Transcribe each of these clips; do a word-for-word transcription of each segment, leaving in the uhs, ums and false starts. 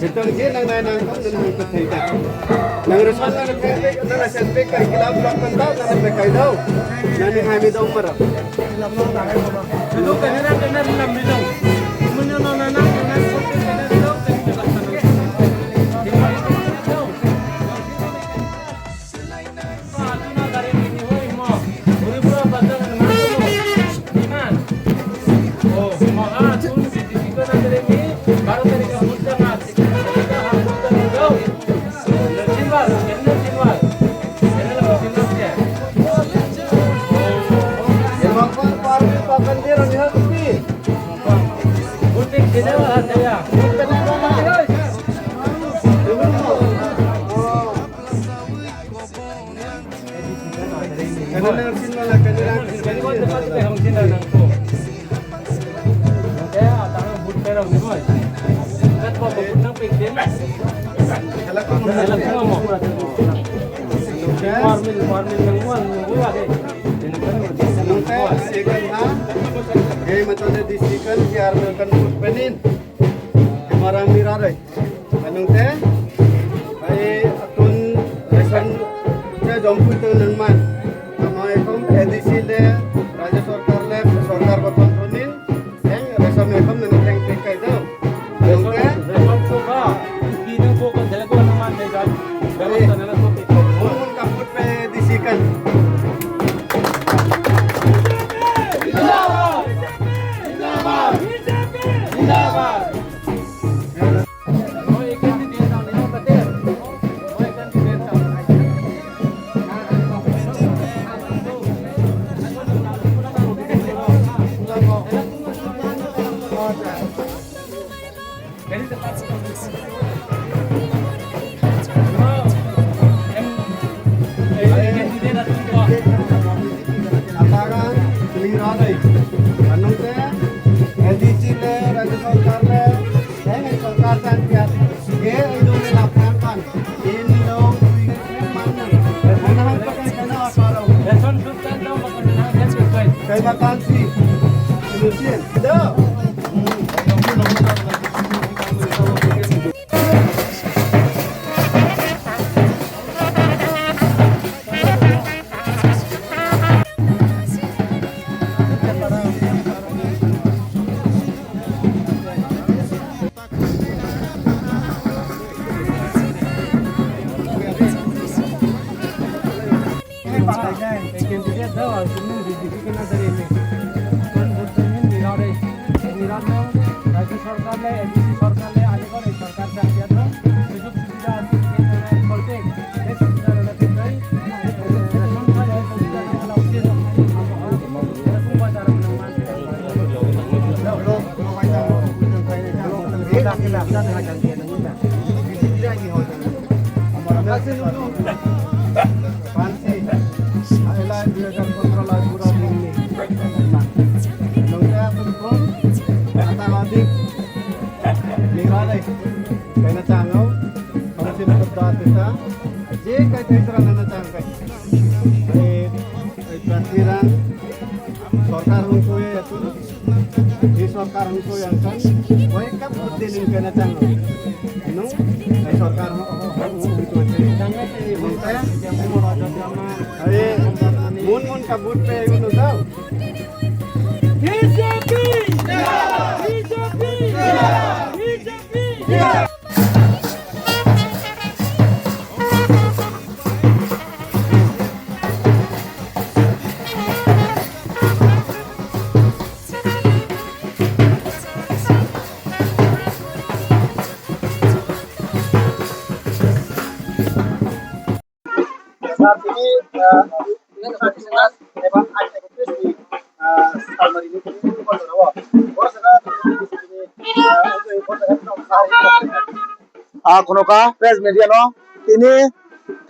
Beton je nang nai nang thang nang nang thai ta. Nang ration nang thai pe nang ration pe kai kila block kan ta nang pe kai dau. Nang ni hai mi dong mara. Hello, kanara kanara lam mi dong. Mun no na na na na so pe kanara dong kan ke bakta na. Hei matane decision ki arme kan put penin. Marang ni rarai. Anung te, ai atun ration te jom pui tu nang man. Tamo ekom A D C le, Rajya Sarkar le, Sarkar gotong tunin, yang ration ekom nang teng teng kai dong. Anung te, ration tu ba, ki nang ko kan jala ko nang man dai jan. Ai, mun mun kaput pe A D C kan. Ataga, tini radai. Anung te, L D C le, Rajya Sarkar le, eh, Sarkar chan kya, ye idu me laphan pan. Ye ni lo, tui ke man na. Ana han ko kai kana asaro. Ration dukan dong, makan na, ration dukan. Kai makan si. Ini si. Do. Rajya sarkar le, A D C sarkar le, ani kore sarkar ja kiya to, sujog subidha ase, ye to na kolte, ye subidha rana thik nai, ye to na thik nai, ye to na thik nai. Pansi, ailai dui hajar pondro lai pura bini. Nungkha tungkung, kata ladik, ningradai, kaina changau, khamsin kudda tita, je kai thai sra nana chang kai. Ai, ai, pansi rang, sorkar hungkui, Ang ko yang kan, koi ka vote din ka na chang. Nung, ai sorkar ho, ho, ho, ho, ho, ho. Nung ta, ai, mun, mun ka vote pe, nung ta. B J P! B J P! B J P! Sir, tini, ah, eba ain ekotris ni, ah, salmari ni tini ni kotor o. Boro jaga tini, ah, boro jaga tini, ah, khunokha press media no tini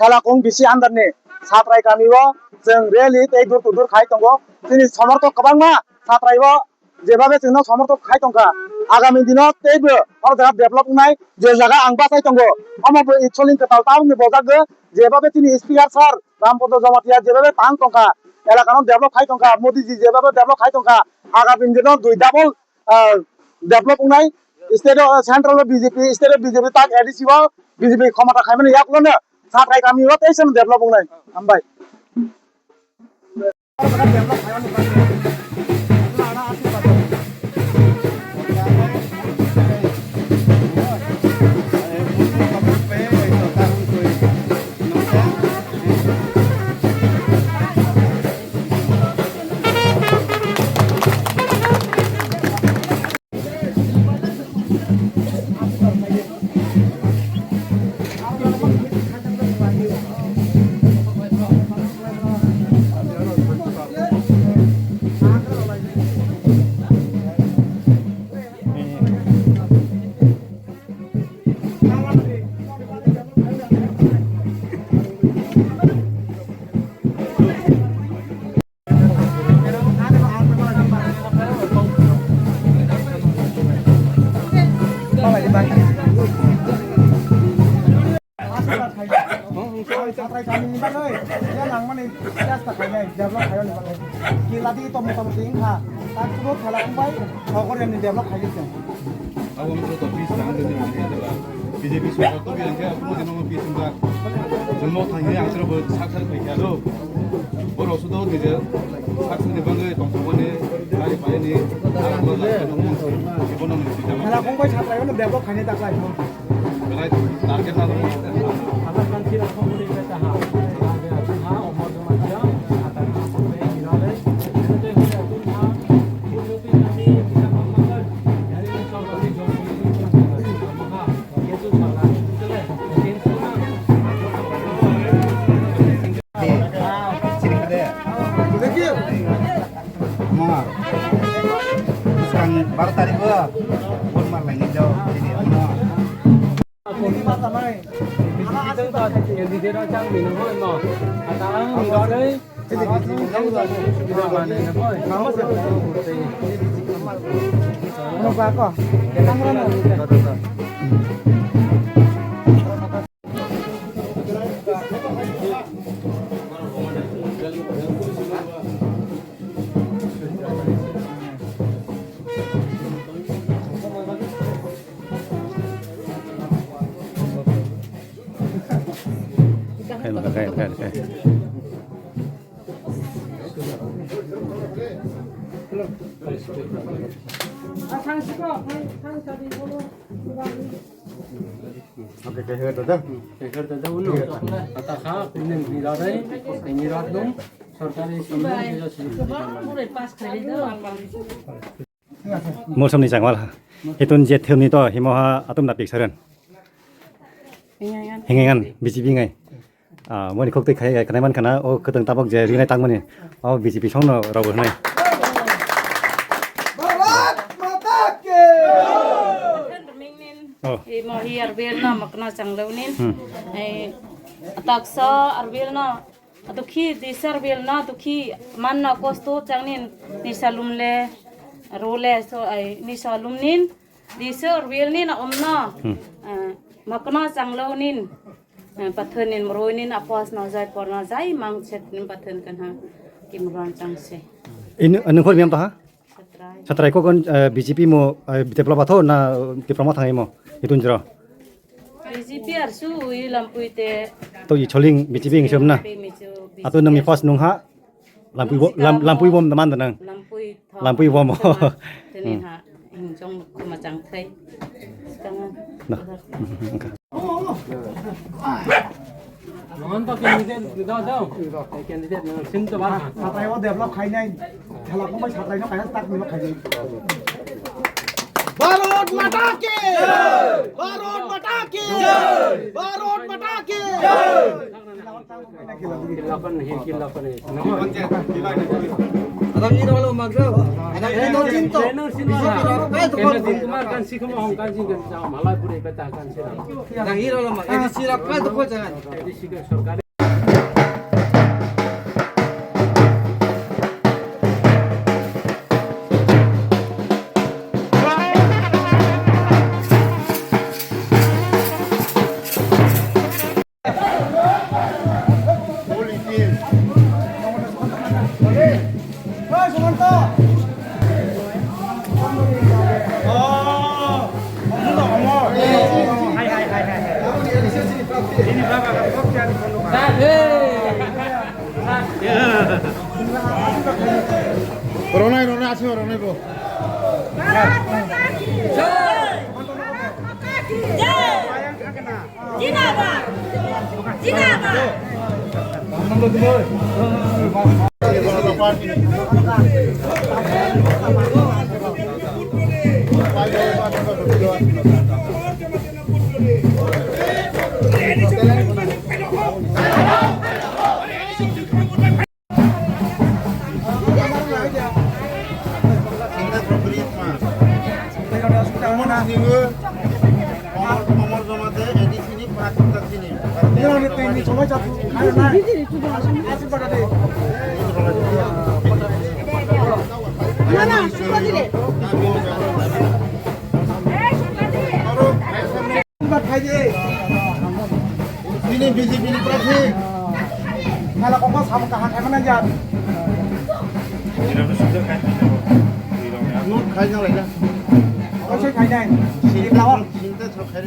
Thalakung B C under ni Satrai kami o chwng rally tei door to door khai tongo. Tini somorthok kwbangma Satrai o jebabe chwngno somorthok khai tongkha, agami dino teibo o jaga develop wngnai, je jaga ang bachai tongo, omo bo Itsoling kwtal tabukni bojakgo, jebabe chini speaker sir Rampodo Jamatia jebabe tang tongkha, elakano develop khai tongkha, Modi ji jebabe develop khai tongkha, agami dino dui double, ah, develop wngnai, state o, central o B J P, state o B J P tak A D C o B J P khomota khaimani yaklono Satrai kami o teisa develop wngnai. Hambai. Satrai kami ni bagwi, ya nangmani chesta khainai, develop khaiyani bagwi. Kila digi tongmung tongmung twi wngkha, tak chugo Thalakung bai Sogoriani develop khaidi chwng. Abo wngkha to peace nang dini mani adala. B J P sorkar to bilang khe, aphuru dino peace wngkha. Jemmo thangni ang sero bo sak sak khaikha do. Borok sudo nije sak sakni bagwi tongthokmani, ari paini, ari bo lai khe nang mung si, ibono mung si jama. Thalakung bai Satrai no develop khainai taklai. Belai target na. Thank you. Omo, bwskang baro tarikh o, Burma laini jao, tini omo. Ano ba ko? Khaina, khaina, khaina, khaina. Oke, khe hwnkhe da. Khe hwnkhe da, uno. Ata kha, kuning ni radai, ni radung, sorkari simi, Mosomni changwal. Hitun je themni to himoha atum na pik saren. Hingengan B J P ngai. Ah, moni khok tei khai khai man khana o khotong tabok je rinai tangmani. O B J P songno rogo hnai. Bharat Mata Ki! Oh. Imo hi arbil no makna changlo nin. Hmm. Ai taksa arbil no. Dukhi disar bil no dukhi man no kosto changnin nisa lumle role so ai nisa lumnin disar bil nin omno. Hmm. Eh, makno changlo nin, eh, pathen nin mroi nin apos no jai por no jai mang chet nin pathen kan ha kim ron chang se. Inu anu khor miam ta ha? Satrai kok, eh, B J P mo, eh, develop atho na, eh, Tipra mo thangwi mo, itun jora. B J P ar su ui lampui te. To i choling B J P ngi somna. Ato nang mi first nung ha. Lampui bo, lam-, lampui bom man da nang. Lampui thok. Lampui bom. Tini ha, hingjong kuma chang thai. Sekarang. Nah. Mohon to candidate, daw, daw. Candidate, no, sim to ba. Satrai o develop khainai, thala kok bai satrai no kaya tak ni khainai. Bharat Mata ki! Bharat Mata ki! Bharat Mata ki! Kilapan, hin kilapan. Adang iro lo magro. Adang ino cinto. Training sin wala. Kena din kumar kan si kuma hong kan si kan sa malai pura iba ta kan si. Adang iro lo mag. Edi sira kai to ko jangan. Edi sira sorkar. Ronai, ronai, asing ronai bo. Jai! Jai! Jindabad! Jindabad! Omor, Omor Jomate, A D C ni, Pakistan sini. Bini B J P ni prasi. Mela kongkol samung kaham khaimana ya. Nuk khai jang laila. Kosoi khai jang. Sinta sok khai.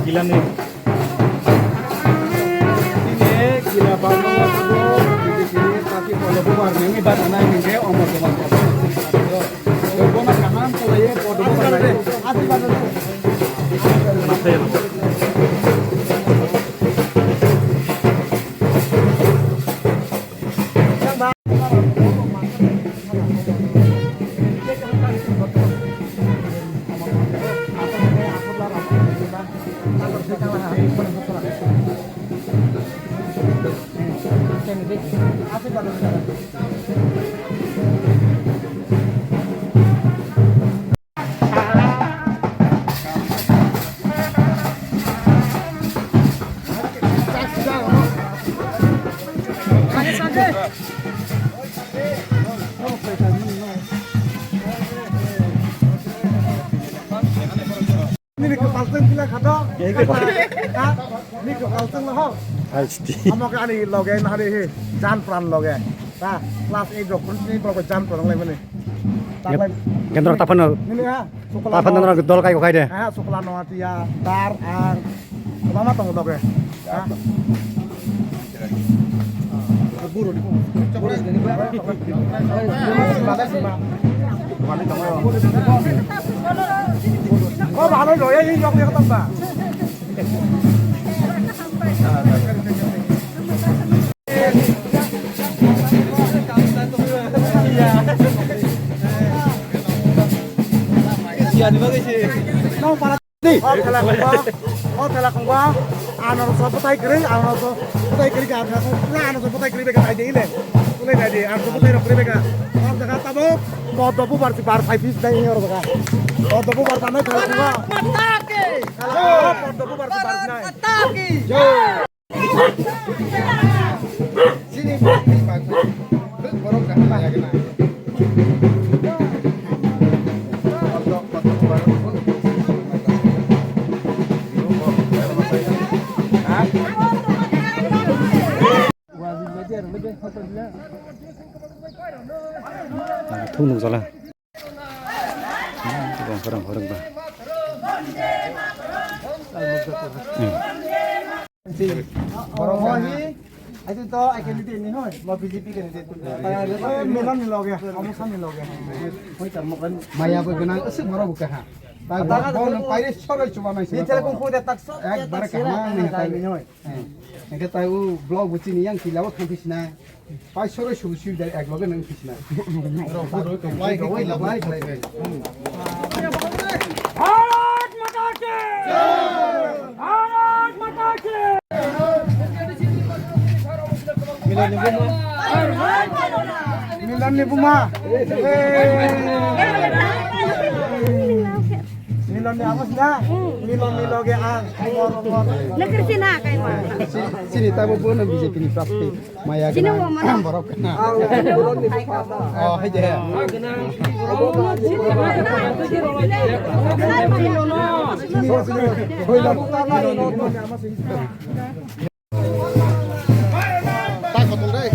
Gilani. Tini gila bangma sugo, tini tini tati polo bubar nini bat anai nini omo omo. Bono kaham khalaiye podo bubar nai. Nini kwpal chwng pila kha to? Ha? Nini kwpal chwng no ho? Amo khe ani loge nahari he, jan pran loge. Ha? Class eight rok phuru chini borok jan pran wng lai mani. Gendro taphano, nini ha, sukla taphano no. Dol kai ko khai de. Ha, sukla no tia, dar, ang. Mama tong doge. Ha? Guru di. Guru di. Oh, bhalo lo, ei, ei, yok, yok, tamba. O thela khungba, o thela khungba, ano so bwtai kwrwi, ano so bwtai kwrwi, ano so pura, ano so bwtai kwrwi beka nai de ile. Ulai nai de, ano so bwtai rok kwrwi beka. O jaga tabuk, poddo bubar si bar phai pis dai ni oro jaga. Poddo bubar tanai thela khungba. Thela khungba, poddo bubar si bar nai. Thung nung jala. Bong khorang khorang ba. Hmm. Borok wahi, aito to I candidate ni hoi, mo B J P candidate. Milan ni loge, amo sa ni loge. Hoi tam mo kan. Maya bo gwnang, aswk borok bo kaha. Ta bo no paire sorai chuba mai. Ni tele kung kung de tak so. Ekbar kaham ni tai ni hoi. Engke tai u blog bo chini yang kila bo thang sina. Pai soro subu subu dari ek loge nang kisna. Rok rok lai lai lai. Bharat Mata ki! Bharat Mata ki! Milan ni buma. Milan ni buma. Milan ni amos na. Milan ni loge ang. Lekir sina kai ma. Sini tabo bono B J P ni prapti. Maya sini gwnang wo mana? Borok gwnang. Oh, hai je. Ta kotor dai.